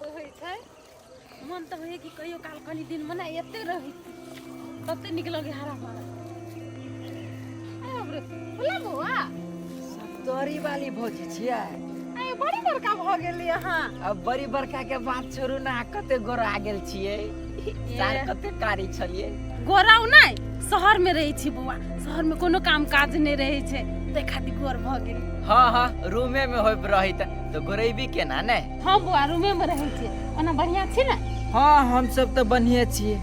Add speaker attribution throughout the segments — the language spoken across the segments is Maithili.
Speaker 1: होइ छै। मन तऽ होइए कि कहियो काल कनि दिन मने एते रही, तते नीक लगे हरा भरा। अरे बाप रे, भोला बौआ।
Speaker 2: सप्तरी वाली भौजी छियै?
Speaker 1: अरे, बड़ी बड़का भऽ गेली अहाँ।
Speaker 2: अब बड़ी बड़का के बात छोड़ू ना, कते गोरा गेल छियै सार, कते कारी छलियै।
Speaker 1: गोराउ नहि, शहर में रहै छी बौआ, शहर में कोनो काम काज नहि रहै छै, ताहि खातिर गोर भऽ गेल।
Speaker 2: हाँ हाँ, रूमे में होब रही त गोरेबी केना ने?
Speaker 1: हाँ बौआ, रूमे में रहै छी। ओना बढ़िया छी ने?
Speaker 2: हाँ, हम सब तऽ बढ़िए छियै।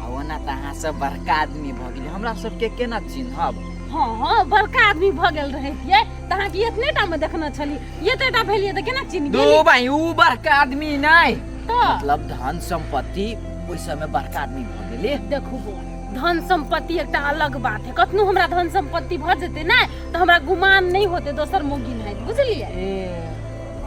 Speaker 2: आ ओना तऽ अहाँ सब बड़का आदमी भऽ गेलियै, हमरा सबके केना चिन्हब?
Speaker 1: हाँ हाँ, बड़का आदमी भऽ गेल रहितियै तऽ अहाँके एतने टा में देखने छली, एते टा भेलियै तऽ केना चिन्ह
Speaker 2: दू
Speaker 1: गेली?
Speaker 2: भाई, ऊ बड़का आदमी नहि,
Speaker 1: तऽ
Speaker 2: मतलब धन संपत्ति ओहि समय बड़का आदमी भऽ गेली।
Speaker 1: देखू बौआ, धन संपत्ति एकटा अलग बात है। कतनो हमरा धन संपत्ति भऽ जेतै ने तऽ हमरा गुमान नहि होतै दोसर मौगी नहि, बुझलियै?
Speaker 2: ए,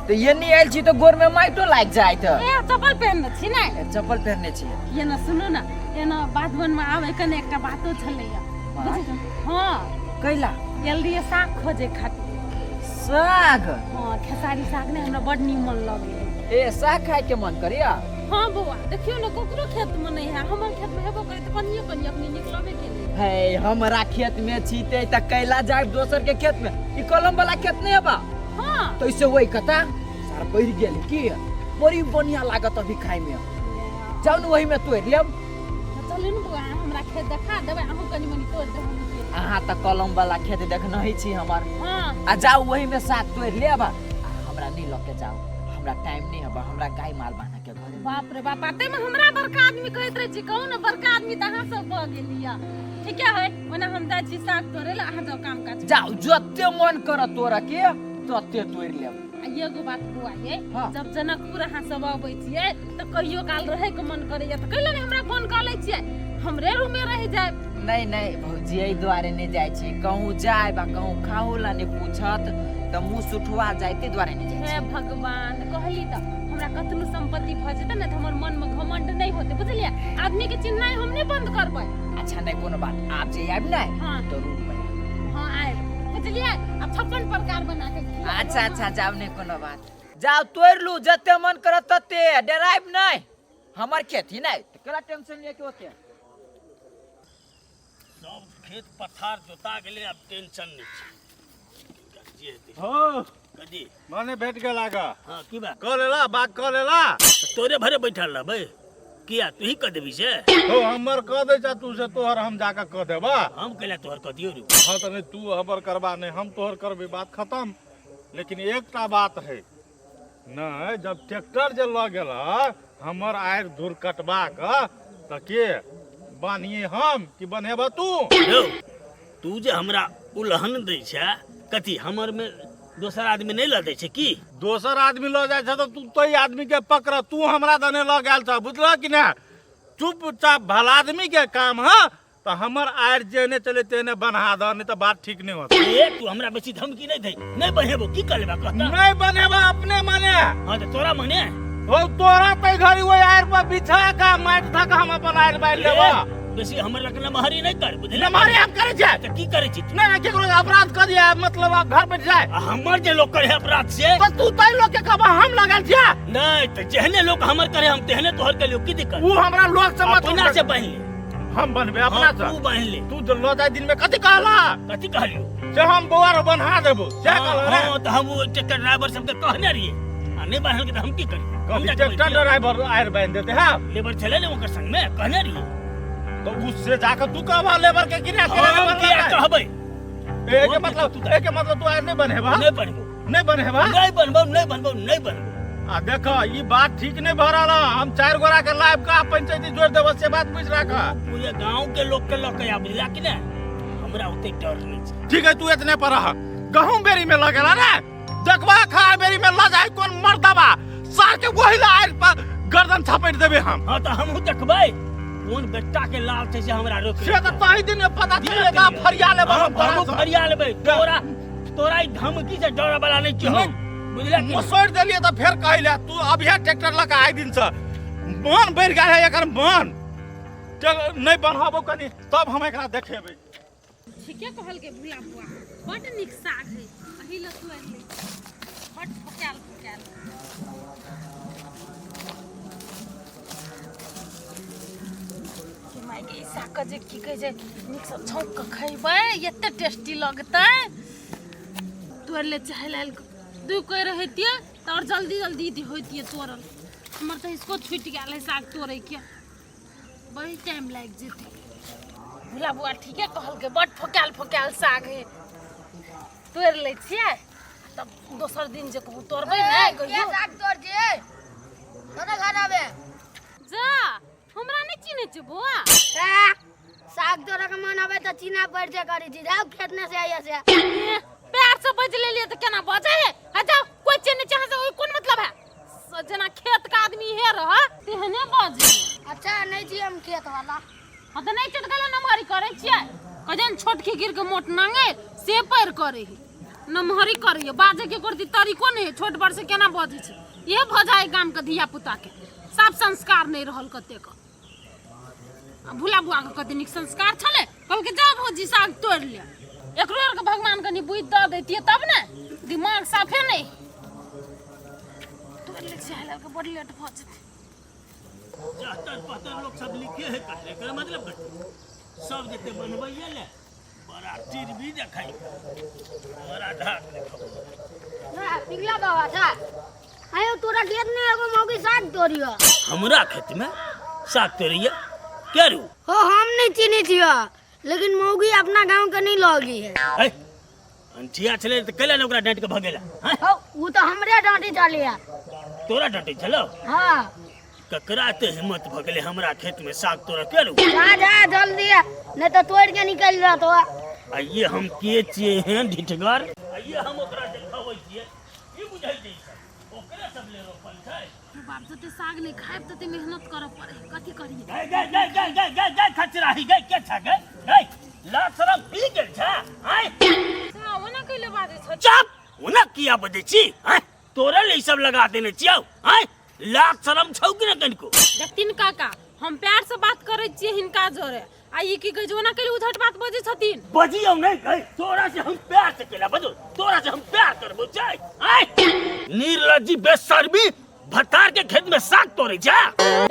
Speaker 2: तऽ एनी आयल छी तऽ गोर में माइटो लागि जाइत।
Speaker 1: ए, चप्पल पहिरने छी ने?
Speaker 2: ए, चप्पल पहिरने छी।
Speaker 1: ये ना सुनू ना, एना बात बनमे आबै कने एकटा बातो छलैया।
Speaker 2: बात?
Speaker 1: हाँ।
Speaker 2: कैला?
Speaker 1: गेल रहियै साग खोजे खातिर।
Speaker 2: साग?
Speaker 1: हाँ, खेसारी साग ने हमरा बड नीमन लगैया।
Speaker 2: ए, साग खाय के मन करिया?
Speaker 1: हाँ बौआ, देखियौ ने, ककरो खेत में नहीं है, हमर खेत में हेबो करे तऽ कनिये कनिये अपने निकलबे केलै।
Speaker 2: हे, हमरा खेत में छीते तऽ कैला जाय दोसर के खेत में? ई कलम वाला खेत नहीं हेबा?
Speaker 1: हाँ।
Speaker 2: तो इसे वही कता सार बढ़ गेल की, बड़ी बढ़िया लागत अभी खाय में। जाओ ने, वही में तोड़ लेब।
Speaker 1: तऽ चलू ने बौआ, अहाँ हमरा खेत देखा देबै, अहूँ कनि मनि तोड़ि देबै हमहूँ तोड़ि।
Speaker 2: अहाँ तऽ कलम वाला खेत देखने ही छी हमर।
Speaker 1: हाँ।
Speaker 2: आ जाओ, वही में साग तोड़ लेब। आ हमरा नहीं लके जाओ, हमरा टाइम नहीं हेबा, हमरा गाय माल बान्ह के घर।
Speaker 1: बाप रे बाप, ताहिमे हमरा बड़का आदमी कहैत रहै छी। कहू ने, बड़का आदमी तऽ अहाँ सब भऽ गेलियै। ठीके है, ओना हम जाइ छी साग तोड़ै लए, अहाँ जाउ काम काज।
Speaker 2: जाओ, जते मन करत तोरा के तते तोड़ लेब।
Speaker 1: आ एगो बात बौआ ये,
Speaker 2: हाँ।
Speaker 1: जब जनकपुर अहाँ सब अबै छियै तऽ कहियो काल रहै के मन करैया तऽ कैला ने हमरा फोन कऽ लै छियै, हमरे रूमे रहि जायब।
Speaker 2: नहीं नहीं भौजी, एहि दुआरे नहीं जाइ छी, कहूँ जायब आ कहूँ खाओ ला नहीं पूछत तऽ मुँह सुठुआ जाय, ताहि दुआरे नहीं जाइ
Speaker 1: हे
Speaker 2: छी।
Speaker 1: भगवान, कहली तऽ हमरा कतनो संपत्ति भऽ जेतै ने तऽ हमर मन में घमंड नहि होतै, बुझलियै? आदमी के चिन्हनाइ हम नहि बंद करबै।
Speaker 2: अच्छा, नहीं कोनो बात, आब जे आयब ने
Speaker 1: हाँ।
Speaker 2: तो रूम में आयब।
Speaker 1: हाँ, आयब, बुझलियै? आ 56 प्रकार बना के खियाएब।
Speaker 2: अच्छा अच्छा, जाउ, नहीं कोनो बात, जाउ तोड़ लू जते मन करत तते, डरायब नहीं, हमर खेत ही नहीं तऽ केला टेंशन लिये के ओते।
Speaker 3: सब खेत पथार जोता गेलै, आब टेंशन नहि छै, जे हेतै।
Speaker 4: हो।
Speaker 3: कथी?
Speaker 4: मने भेट गेल आगा।
Speaker 3: हाँ, की बात?
Speaker 4: कऽ लेला बात, कऽ लेला।
Speaker 3: तऽ तोरे भरे बैठल रहबै किया? तू ही कऽ देबी से।
Speaker 4: हो, हमर कऽ दै छा तू, से तोहर हम जाके कऽ देबा।
Speaker 3: हम कैला तोहर कऽ दियौ रे?
Speaker 4: हाँ तऽ नहि तू हमर करबा, नहि हम तोहर करबै, बात खत्म। लेकिन एकटा बात है नहि, जब ट्रैक्टर जे लऽ गेल हमर आड़ि धूर कटबा कऽ, तऽ के बान्हिए, हम कि बन्हेबा तू?
Speaker 3: यौ, तू जे हमरा उलहन दै छै कथी, हमर में दोसर आदमी नहि लऽ दै छै की?
Speaker 4: दोसर आदमी लऽ जाइ छै तऽ तू तै आदमी के पकड़, तू हमरा दने लऽ गेल छ, बुझलह कि नहि? चुपचाप भला आदमी के काम है तऽ हमर आड़ि जेहने चले तेहने बन्हा दह, नहीं तऽ बात ठीक नहीं होत।
Speaker 3: ए, तू हमरा बेसी धमकी नहीं दे, नहीं बन्हेबो की कर लेबा कहता?
Speaker 4: नहीं बन्हेबा अपने मने।
Speaker 3: हाँ, तऽ तोरा मने।
Speaker 4: हो, तोरा तै घड़ी ओहि आड़ि पर बिछा के माटि धऽ के हम अपन आड़ि बारि लेबा।
Speaker 3: ए, बेसी हमर लग नमहरी नहीं कर, बुझले?
Speaker 4: नमहरी हम करै छियै?
Speaker 3: तऽ की करै छी तू?
Speaker 4: नहीं नहीं, केकरो अपराध कर दिया मतलब आब घर पर जाए।
Speaker 3: आ हमर जे लोग करे अपराध से
Speaker 4: तऽ तू तै लोग के कहबा हम लगल छियै?
Speaker 3: नहीं, तऽ जेहने लोग हमर करे हम तेहने तोहर के लियो, की दिक्कत?
Speaker 4: उ हमरा लोग से मत।
Speaker 3: अपना से बान्हि ले।
Speaker 4: हम बनबे अपना
Speaker 3: हाँ,
Speaker 4: से?
Speaker 3: तू बान्हि ले।
Speaker 4: तू जो लऽ जाय दिन में कथी कहला?
Speaker 3: कथी कहलियो?
Speaker 4: से हम बौआ रो बन्हा देबो से कहला रे।
Speaker 3: हाँ, तऽ हम ओ ट्रैक्टर ड्राइवर सबके कहने रहियै आ नहि बान्हल के तऽ हम की करी? हम
Speaker 4: कथी
Speaker 3: जाके
Speaker 4: ट्रैक्टर
Speaker 3: बैठियै।
Speaker 4: ड्राइवर आयर बान्हि देते है?
Speaker 3: लेबर छलै ने ओकर संग में, कहने रहियै।
Speaker 4: तो उससे जाके तू कहबा लेबर के कि नहीं?
Speaker 3: हम किया कहबै?
Speaker 4: ए के मतलब, ए के मतलब तू आयर नहीं बन्हेबा?
Speaker 3: नहि बनबो।
Speaker 4: नहीं बन्हेबा?
Speaker 3: नहि बनबो, नहि बनबो, नहि बनबो।
Speaker 4: आ देख, ई बात ठीक नहीं भऽ रहल है। हम चारि गोरा के लाइव का पंचायती जोड़ देबो, से बात बुझि राख।
Speaker 3: पूरे गांव के लोग के लऽ के आ, बुझला कि नहि? हमरा ओते डर नहि छै।
Speaker 4: ठीक है, तू इतने पर रह। गहूम बेरी में लगेला रे, देखबा खा बेरी में ल जाए कोन मर्दबा सार के, वही ला आइल पर गर्दन छपेट देबे हम।
Speaker 3: हाँ, तऽ हमहूँ देखबै कोन बेटा के लाल छै से हमरा रोक।
Speaker 4: से तऽ तही दिन में पता चलेगा, फरिया लेबो हम तोरा
Speaker 3: हमहूँ
Speaker 4: से।
Speaker 3: फरिया लेबै। तोरा तोरा ई धमकी से डरे वाला नहि छियौ हम, बुझला कि?
Speaker 4: मुसोड़ि देलियै तऽ फेर कहै तू अभिया ट्रैक्टर लऽ कऽ आइ दिन से मन बढ़ि गेल है एकर मन नहि बढ़ाबो कनि तब हम एकरा देखेबै।
Speaker 1: ठीके कहलकै भुला बुआ, बड्ड नीक साग है, अही लए तोड़ि लै, बड्ड फकायल फकायल। आइ ई सागके जे की कहै छै नीकसँ छौंक कऽ खयबै, एते टेस्टी लगतै। तोड़ि ले चाहे लाल दू कोइ रहितियै तऽ आओर जल्दी जल्दी होइतियै तोड़ल। हमर तऽ इसको छुटि गेल है साग तोड़ैके, बड़ी टाइम लागि जेतै। भोला बुआ ठीके कहलकै, बड फोकायल फोकायल साग है। तोड़ि लै छियै तब दोसर दिन जे कहूँ तोड़बै ने कहियो।
Speaker 5: साग तोड़ जे कना खाना बे
Speaker 1: जा, हमरा नहि चिन्है छै बौआ?
Speaker 5: साग तोड़ा के मन आवे त चीना पड़ जे करी छी, जाओ खेत में से आइया से।
Speaker 1: पैर से बज लेलिए त केना बजे है? आ जाओ, कोई चिन्ह चाहे से ओइ कोन मतलब है? जेना खेत का आदमी हे रह तेहने बजे।
Speaker 5: अच्छा नहीं छी हम खेत वाला।
Speaker 1: हां त नहीं चट गेल नमहरी करै छियै, कजन छोटकी गिर के मोट नांगे से पैर करे है, नमहरी करे है, बाजे के करती तरीको नहीं है, छोट बड़ से केना बजे छै। ये भ जाए गाम के धिया पुता के साफ संस्कार नहीं रहल कतेक। आ भुला बुआ के कते नीक संस्कार छलै, कहलकै जा भौजी साग तोड़ि ले। एकरो आरके भगवान कनि बुद्धि दऽ दैतियै तब ने, दिमाग साफे नहि। तोड़ि लै छियै, हालांकि बड़ लेट भऽ जेतै।
Speaker 3: जहतर पहतर लोग सब लिखे है कटले, एकर मतलब कथी? सब जते बनबैया ले बड़ा टीरबी देखै, बड़ा ढाक देखै।
Speaker 5: ना पिघला बाबा सा आयो तोरा खेत में एगो मौगी साग तोड़ियो।
Speaker 3: हमरा खेत में साग तोड़ियो के रू?
Speaker 5: हो हम नहीं चिन्है छियो, लेकिन मौगी अपना गांव के नहीं लगी है।
Speaker 3: ए अंठिया छले त कैला ने ओकरा डांट के भगेला? हैं
Speaker 5: हो उ तो हमरे डांटी चलिया।
Speaker 3: तोरा डांटे छलो?
Speaker 5: हां।
Speaker 3: ककरा ते हिम्मत भ गेलै हमरा खेत में साग तोड़ा के रू?
Speaker 5: जा जा जल्दी, नहीं तो तोड़ के निकल जातो।
Speaker 3: आइए हम के छियै हैं ढिठगर, आइए हम ओकरा देखाबै छियै। की बुझै छै ई सब? ओकरे सब ले रोपल छै।
Speaker 1: बाप, जते साग नहीं खायब तते मेहनत करऽ पड़े, कथी करिए?
Speaker 3: गए गए गए गए गए गए गए खचराही गए के छ गए गए लाज शरम पी गेल छ आय?
Speaker 1: हाँ, ओना कैले बाजै छ?
Speaker 3: चुप, ओना किया बजै छी? आय तोरा ले ई सब लगा देने छियौ? आय लाज शरम छौ कि ने कनिको?
Speaker 1: देखथिन काका, हम प्यार से बात करै छियै हिनका जोरे, आ ई की कहै छै ओना कैले उधट बात बजै छथिन।
Speaker 3: बजियौ नहीं गई, तोरा से हम प्यार से केला बजो, तोरा से हम प्यार करबो जाय। आय निर्लज्जी बेशर्मी भतार के खेत में साग तोड़े जा।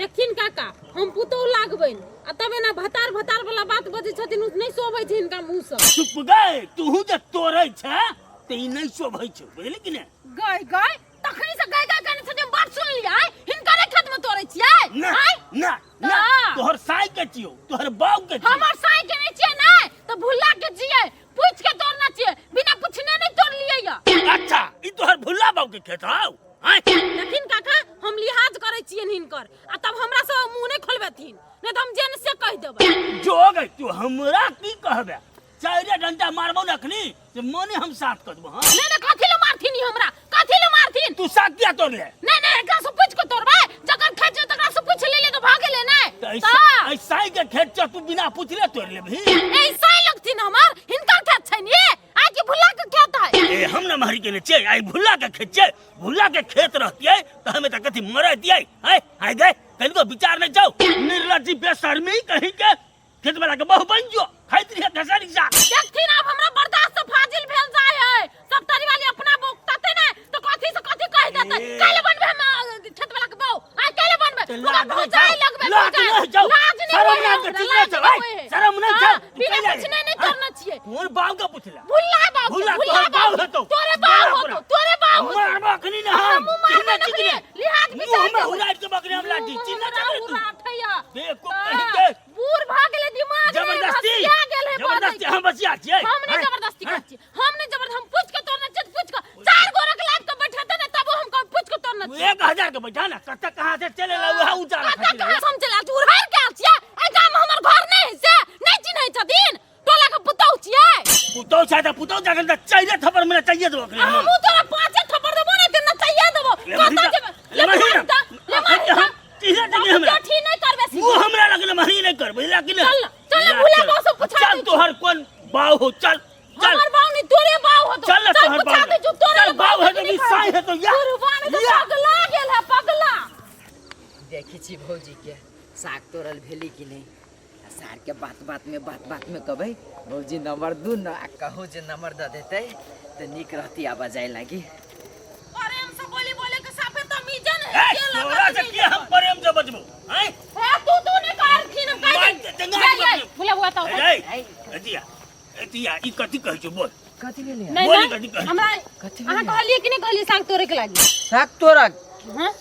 Speaker 1: देखथिन काका, हम पुतोह लागबनि आ तब एना भतार भतार वाला बात बजै छथिन, उ नहि शोभै छै हिनका मुँह से।
Speaker 3: चुप गए, तूहू जे तोड़ै छै ते ई नहीं शोभै छै, बुझली कि ने?
Speaker 1: गए गए तखनी से गए गए कहने छथिन, बात सुन लियै, हिनकरे खेत में तोड़ै छियै?
Speaker 3: ना
Speaker 1: आँय?
Speaker 3: ना ना, तोहर साई के छियौ, तोहर बाऊ के छियौ।
Speaker 1: हमर साई के नहीं छियै नै त भुल्ला के छियै, पूछ के तोड़ना छियै, बिना पूछने नहीं तोड़ लियै या।
Speaker 3: अच्छा ई तोहर भुल्ला बाऊ के खेत हौ? आँय?
Speaker 1: देखिन काका, हम लिहाज करै छियनि हिनकर, आ तब हमरा से मुंह नहीं खोलबेथिन, नहीं त हम जेन से कहि देबै।
Speaker 3: जो गई तू हमरा की कहबे, चारिटा डंडा मारबो न अखनी से मने हम साफ कर देबो। हां
Speaker 1: नहीं नहीं, कथी ले मारथिन ई हमरा, कथी ले मारथिन?
Speaker 3: तू साग किया तोड़ ले?
Speaker 1: नहीं नहीं, एकरा से पूछ के तोड़बै, जकर खेत छै तकरा से पूछ लेले त भागे ले नै।
Speaker 3: त ऐसा ऐसा के खेत छ तू बिना पूछले तोड़ लेबही?
Speaker 1: ऐसा ही लगथिन हमर, हिनकर खेत छै ने, आइ की भुल्ला के खेत है?
Speaker 3: ए हम न मारी के ने छै, आई भुल्ला के खेत छै, भुल्ला के खेत रहतियै त हमें त कथी मरतियै? हैं आइ गए कनिको विचार नहीं जाओ, निर्लज्जी बेशर्मी कहीं के खेत वाला के बहु बन जो खाइत रहिए घसरी साग।
Speaker 1: देखथिन आब हमरा बर्दाश्त से फाजिल भेल जाय है, सब तरी वाली अपना बोकताते ने तो कथी से कथी कहि देतै।
Speaker 3: ए।
Speaker 1: कैले बनबे हम खेत वाला के बहु? आइ कैले बनबे?
Speaker 3: ते
Speaker 1: ओकरा
Speaker 3: लाज नहीं
Speaker 1: भौजाई
Speaker 3: जाओ,
Speaker 1: लगबे,
Speaker 3: लाज
Speaker 1: भौजाई।
Speaker 3: नहीं जाओ।
Speaker 1: लाज नहीं
Speaker 3: शरम
Speaker 1: होय
Speaker 3: नाम
Speaker 1: हमरा,
Speaker 3: के चीज
Speaker 1: लाज
Speaker 3: नहीं जाओ,
Speaker 1: नहीं
Speaker 3: आइ,
Speaker 1: होय।
Speaker 3: शरम नहीं
Speaker 1: हाँ,
Speaker 3: जाओ। तू
Speaker 1: बिना
Speaker 3: कैले?
Speaker 1: पूछने नहीं
Speaker 3: हाँ?
Speaker 1: तोड़ना छियै।
Speaker 3: कोन बाप के पुछला?
Speaker 1: भुल्ला बाप के,
Speaker 3: भुल्ला
Speaker 1: भुल्ला
Speaker 3: तोहर
Speaker 1: बाप
Speaker 3: बाप
Speaker 1: के।
Speaker 3: हेतौ।
Speaker 1: तोरे बाप
Speaker 3: तोरा
Speaker 1: होतौ, तोरे बाप होतौ।
Speaker 3: मारबो अखनी ने हम।
Speaker 1: हमहूँ मारबै
Speaker 3: चिन्ह
Speaker 1: ने
Speaker 3: चिन्ह।
Speaker 1: अखनी, लिहाज
Speaker 3: मुँह
Speaker 1: विचार
Speaker 3: हमरा
Speaker 1: देबै।
Speaker 3: उड़ाइट के बकरी हम लाठी।
Speaker 1: मुँह
Speaker 3: चिन्ह
Speaker 1: हमरा
Speaker 3: चले तू।
Speaker 1: उड़ाठैया।
Speaker 3: बेवकूफ
Speaker 1: हाँ,
Speaker 3: कहीं के।
Speaker 1: बूढ़ भऽ गेलै दिमाग रे,
Speaker 3: जबरदस्ती
Speaker 1: भसिया गेल है
Speaker 3: जबरदस्ती
Speaker 1: बजै
Speaker 3: हम बचिया छियै।
Speaker 1: हम नहीं
Speaker 3: हैं?
Speaker 1: जबरदस्ती
Speaker 3: हैं?
Speaker 1: करै छियै, हम नहीं जबरदस्ती, हम पूछ के तोड़ना छियै, पूछ के। चार गोरा के लाइफ के बैठेतै ने तबो हम कहब पूछ के तोड़ना छियै।
Speaker 3: 1000 के बैठा ना, कतऽ कहाँ से चले ला वएह ऊँचा
Speaker 1: कतऽ
Speaker 3: रखै
Speaker 1: कहाँ से हम चलि आयल छी? उड़ारि के आयल छियै। एहि गाममे हमर घर नहि है से नहि चिन्है छथिन, टोला के पुतहु छियै।
Speaker 3: पुतहु छै तऽ पुतहु जखन तऽ चारिए थप्पड़ मे चाहिए देबो अखनी
Speaker 1: आ
Speaker 3: हम।
Speaker 1: हमहूँ तोरा पाँचे थप्पड़ देबो ने तऽ नचाइए देबो।
Speaker 3: ले
Speaker 1: कतऽ
Speaker 3: महीना,
Speaker 1: जेबै?
Speaker 3: ले
Speaker 1: ले
Speaker 3: महीना।
Speaker 1: मारि तऽ, ले मारि
Speaker 3: अखन
Speaker 1: तऽ।
Speaker 3: हम तीसरा जगह हमरा।
Speaker 1: ठीक नहीं करबे सीधे।
Speaker 3: मुँह हमरा लगले मही नहीं कर, बुझला कि नहीं?
Speaker 1: चल ना, चल ना,
Speaker 3: ला,
Speaker 1: भूला
Speaker 3: चल।
Speaker 1: बाऊ से पूछा
Speaker 3: चल
Speaker 1: दै छी।
Speaker 3: तोहर कोन बाऊ हो, चल, चल।
Speaker 1: हमर बाऊ नहीं, तोरे बाऊ हो तो।
Speaker 3: चल ना
Speaker 1: चल
Speaker 3: तोहर
Speaker 1: पूछा
Speaker 3: बाऊ।
Speaker 1: दै छी, तोरे
Speaker 3: चल बाऊ है तो
Speaker 1: नहीं
Speaker 3: साई है तो या।
Speaker 1: बुढ़वा ने तो
Speaker 3: या।
Speaker 1: पगला गेल है, पगला।
Speaker 2: देखै छी भौजी के साग तोड़ल भेली कि नहि, आ सार के बात बात में बात बात में कहबै भौजी नंबर दू न, आ कहू जे नंबर दऽ देतै तऽ नीक रहती आबऽ जाय लागी।
Speaker 1: प्रेम से बोली बोले के साफे तमीजे नहीं
Speaker 3: ए,
Speaker 1: के
Speaker 3: तोरा
Speaker 1: लगत
Speaker 3: से
Speaker 1: नहीं
Speaker 3: की हम प्रेम से बजबो, हैं?
Speaker 1: ए, तू तू नहीं करथिन, हम कहि
Speaker 3: मार
Speaker 1: देबै।
Speaker 3: चंगा
Speaker 1: ये ये भुला बुआ तो
Speaker 3: रे एतिया एतिया ई कथी कहै छौ बोल
Speaker 2: कथी भेलै
Speaker 1: नहीं
Speaker 3: बोल
Speaker 1: नहीं
Speaker 3: कथी कहै
Speaker 1: हमरा
Speaker 2: कथी
Speaker 1: अहाँ कहलिए कि नहीं कहलिए साग तोड़े के लागी
Speaker 2: साग तोरा
Speaker 1: हाँ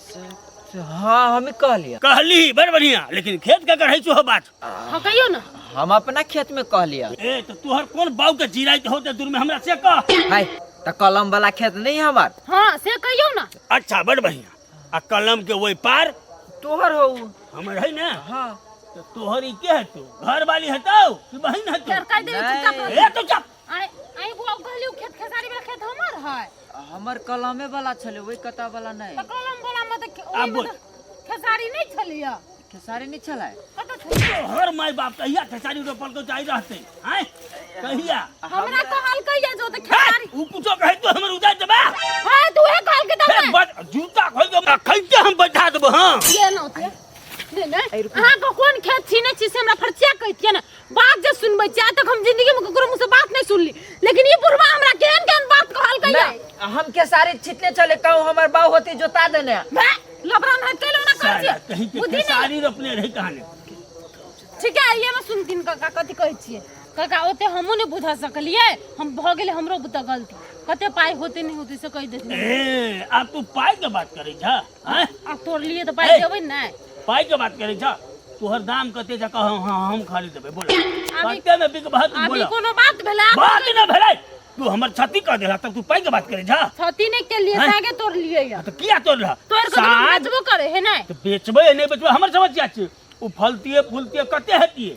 Speaker 2: हाँ हम कहलिए
Speaker 3: कहली बड़ बढ़िया लेकिन खेत के कहै छौ बात
Speaker 1: हाँ कहियो ना
Speaker 2: हम अपना खेत में कहलिए
Speaker 3: ए तो तोहर कोन बाऊ के जीराइत होते दूर में हमरा से कह
Speaker 2: हाय त कलम वाला खेत नहीं हमार
Speaker 1: हाँ से कहियो ना
Speaker 3: अच्छा बड़ बढ़िया आ कलम के ओहि पार
Speaker 2: तोहर हो
Speaker 3: हमर है ना
Speaker 2: हाँ
Speaker 3: तो तोहर ई के हेतौ घर वाली हेतौ कि बहिन हेतौ
Speaker 1: फेर कह देबै चुपचाप रह।
Speaker 3: ए तो चुप
Speaker 1: आइ आइ बुआ कहलियो खेत खेसारी वाला खेत हमर है
Speaker 2: हमर कलमे वाला छलै ओहि कता वाला नहीं
Speaker 1: तऽ कलम वाला मे तऽ
Speaker 3: आब
Speaker 1: ओहिमे
Speaker 3: बोल।
Speaker 1: तऽ खेसारी नहि छलियै
Speaker 2: खेसारी नहीं छलै
Speaker 1: कतऽ छलियै
Speaker 3: तोहर माय बाप कहिया खेसारी रोपल के जाय रहते आय कहिया
Speaker 1: हमरा कहलकै ये जो तऽ
Speaker 3: हे,
Speaker 1: खेसारी
Speaker 3: उ कुछो कहै तो हमर उदाय देबा
Speaker 1: हां तू उहे कहलकै तब
Speaker 3: हे,
Speaker 1: ने
Speaker 3: बस जूता खोल के खैते हम बैठा देबो हां
Speaker 1: ये न होते नहीं नहीं अहाँके कोन खेत छीने छी से हमरा फरचिया कहितियै ने बात जे सुनबै छी आइ तक हम जिंदगी में ककरो मुँह से बात नहीं सुनली लेकिन ई बुढ़वा हमरा केहन केहन बात कहलकै ये
Speaker 2: नहीं हम खेसारी छिटने चले कहूँ हमर बाऊ होती जोता देने
Speaker 1: बे लबरा नहीं कैलो ना कर
Speaker 3: साला कहीं के
Speaker 1: बुद्धि नहीं
Speaker 3: खेसारी रोपने रही कहानी
Speaker 1: ठीक है ये में सुनथिन काका कथी कहै छियै काका ओते हमहूँ नहि बुझा सकलियै हम भऽ गेलै हमरो बुते गलती कते पाइ होते नहि होते से कहि देथिन
Speaker 3: ए आब तू पाइ के बात करै छ आँय
Speaker 1: आब तोड़लियै तऽ पाइ
Speaker 3: ए।
Speaker 1: देबै ने
Speaker 3: पाइ के बात करै छ तोहर दाम कते छ कह हाँ हम खरीद देबै बोल
Speaker 1: अभी-
Speaker 3: कते में बिकबह तू
Speaker 1: अभी
Speaker 3: बोल
Speaker 1: कोनो बात भेलै आब
Speaker 3: बात न भेलै तू हमर क्षति कर देला तब तू पाइ के बात करै छ
Speaker 1: क्षति नहि केलियै
Speaker 3: हैं?
Speaker 1: सागे तोड़लियै यऽ
Speaker 3: तऽ किया तोड़ला
Speaker 1: तोड़ कऽ तऽ हम
Speaker 3: साग
Speaker 1: बेचबो करै है नहि
Speaker 3: तऽ बेचबै नहि बेचबै हमर समस्या छै ओ फलतिए फूलतिए कते हेतिए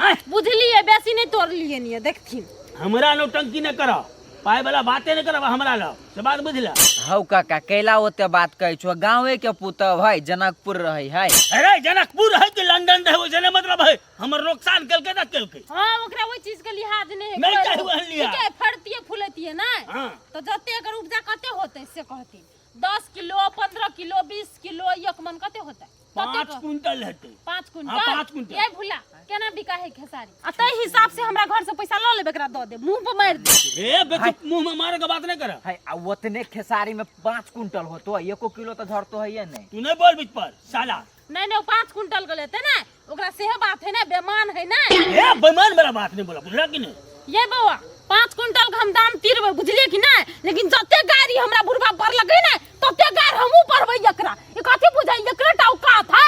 Speaker 3: आँय
Speaker 1: बुझलियै बेसी नहि तोड़लियै नहीं देखथिन
Speaker 3: हमरा नौटंकी नहि करऽ पाइ वाला बाते नहि करब हमरा लग से बात बुझला
Speaker 2: हौ काका कैला ओते बात कहै छौ गाँवे के पुतहु है जनकपुर रहै है
Speaker 3: अरे जनकपुर है कि लंदन रहे वैसे नहीं मतलब है हमर नुकसान केलकै ना केलकै
Speaker 1: हाँ ओकरा ओहि चीज के लिहाज नहि है
Speaker 3: नहि चाही ओहन लिहाज।
Speaker 1: ठीक है फड़तिए फुलतिए नहि
Speaker 3: हाँ
Speaker 1: तो जते एकर उपजा कते होतै से कहथिन 10 किलो 15 किलो 20 किलो एक मन कते होतै
Speaker 3: 5 क्विंटल हेतै
Speaker 1: 5 क्विंटल
Speaker 3: हाँ, 5 क्विंटल।
Speaker 1: ये भुला केना बिका है खेसारी आ ताहि हिसाब से हमरा घर से पैसा लऽ लेबै एकरा दऽ दे मुंह पर मारि दे
Speaker 3: ए बेटी मुंह में मारे के बात नहीं कर
Speaker 2: है आ ओतने खेसारी में 5 क्विंटल होतो एको किलो तो झड़तो है नहीं
Speaker 3: तू नहीं बोल बीच पर साला
Speaker 1: नहीं नहीं 5 क्विंटल के लेते ना ओकरा सेहे बात है ना बेमान है ना
Speaker 3: ए बेमान वाला बात नहीं बोला बुझला कि नहीं
Speaker 1: ये बौआ 5 क्विंटल के हम दाम तीरबै बुझलिए कि नहीं लेकिन जते गाड़ी हमरा बुढ़बा पढ़लकै ने तते गाड़ी हमहूँ पढ़बै एकरा ई कथी बुझाइ एकरे टा औकात है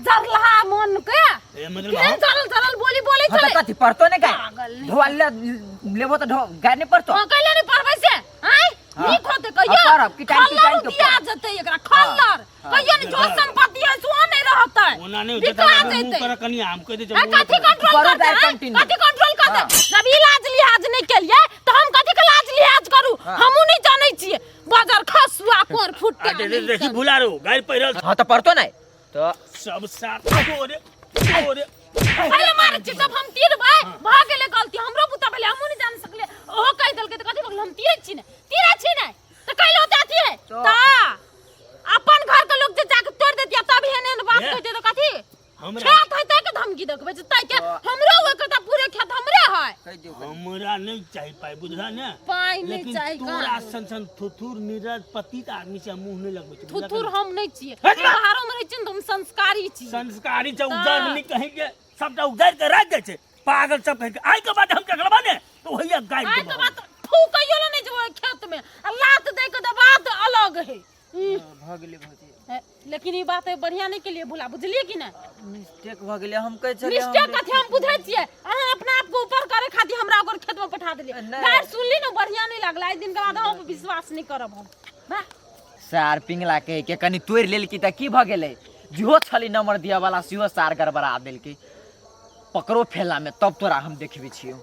Speaker 1: जरलहा मन के
Speaker 3: ए मतलब
Speaker 1: केहन जरल जरल बोली बोले
Speaker 2: हाँ
Speaker 1: छलै
Speaker 2: तो कथी पढ़तो नहीं
Speaker 1: पागल
Speaker 2: गाय
Speaker 1: नहीं।
Speaker 2: ढोआ ले लेबो तो ढो गाय नहीं पढ़तो
Speaker 1: हाँ कैले नहीं पढ़बै से आँय
Speaker 2: हाँ।
Speaker 1: नीक होतै कहियो
Speaker 2: हाँ, पढ़ब, किटान
Speaker 1: खल्लर
Speaker 2: किटान के
Speaker 1: दिया
Speaker 2: पढ़ब।
Speaker 1: जेतै एकरा खल्लर कहियो ने जो संपत्ति है सो नहीं रहतै
Speaker 3: ओना नहीं
Speaker 1: बिका
Speaker 3: होता मुंह
Speaker 1: जेतै
Speaker 3: कर कनिया हम कह दे
Speaker 1: आ, कथी कंट्रोल
Speaker 2: करू
Speaker 1: करतै
Speaker 2: दाइ
Speaker 1: आँय?
Speaker 2: continue।
Speaker 1: कथी कंट्रोल करतै
Speaker 2: हाँ।
Speaker 1: जब इलाज लिहाज नहीं केलिए तो हम कथी के लाज लिहाज करू
Speaker 2: हाँ।
Speaker 1: हमहूँ नहीं जानै छियै बाजार खसुआ कोर फुट्टा
Speaker 3: अरे देखी भुला रो गाय पहिरल
Speaker 2: हाँ तो पढ़तो नहीं तो
Speaker 3: सब साथ तोरे तोरे
Speaker 1: पहिले मारै छियै जब हम तीरबै भऽ गेलै गलती हमरो बुता भेलै हमहूँ नहीं जान सकलियै ओहो कहि देलकै तऽ कथी भऽ गेलै हम तीरै छी ने तीरै छी ने तऽ कैले होते अथी है
Speaker 2: तो-
Speaker 1: तऽ अपन घर के लोग जे जाके तोड़ देतिया तब एहन एहन बात
Speaker 3: ए।
Speaker 1: कहते तऽ कथी
Speaker 3: हमरा
Speaker 1: खेत है तै के धमकी देखबै छै तै के हमरो ओइ के तऽ पूरे खेत हमरे है
Speaker 2: कहि दियौ
Speaker 3: हमरा नहीं चाहिए पाई बुझला ने
Speaker 1: पाइ नहीं
Speaker 3: लेकिन
Speaker 1: चाही
Speaker 3: तोरा
Speaker 1: कहाँ
Speaker 3: सन सन थुथुर निरज पतित आदमी से हम मुंह नहीं लगबै छै बुझला
Speaker 1: थुथुर
Speaker 3: कि
Speaker 1: हम नहीं छियै
Speaker 3: हट जा।
Speaker 1: बाहरो में रहै छियै ने तऽ हम संस्कारी छी
Speaker 3: संस्कारी छै उजर नहीं कहीं के सबटा उजारि के राखि दै छै पागल सब कहीं के आइ के बाद हम देखलबा ने तो वही गाय
Speaker 1: आइ के बाद थू कहियो ने नहीं जेबै खेत में आ लात दै के तऽ बात अलग है
Speaker 2: भऽ गेलै भौजी
Speaker 1: लेकिन ई बात बढ़िया नहीं के लिए भूला बुझलिए कि नहीं
Speaker 2: मिस्टेक भऽ गेलै हम कहै छलियै
Speaker 1: मिस्टेक कथी हम बुझै छियै अहाँ अपना आप के ऊपर करे खातिर हमरा ओकर खेत में पठा देलियै
Speaker 2: नहि।
Speaker 1: गारि सुनली ने बढ़िया नहीं लागल आइ दिन के बाद अहाँ पर विश्वास नहीं करब हम वाह
Speaker 2: सार पिंगला कहि के कनि तोड़ि लेलकी तऽ की भऽ गेलै जेहो छलै नंबर दिअ वाला सेहो सार गड़बड़ा देलकै पकड़ो फेला में तब तोरा हम देखबै छियौ।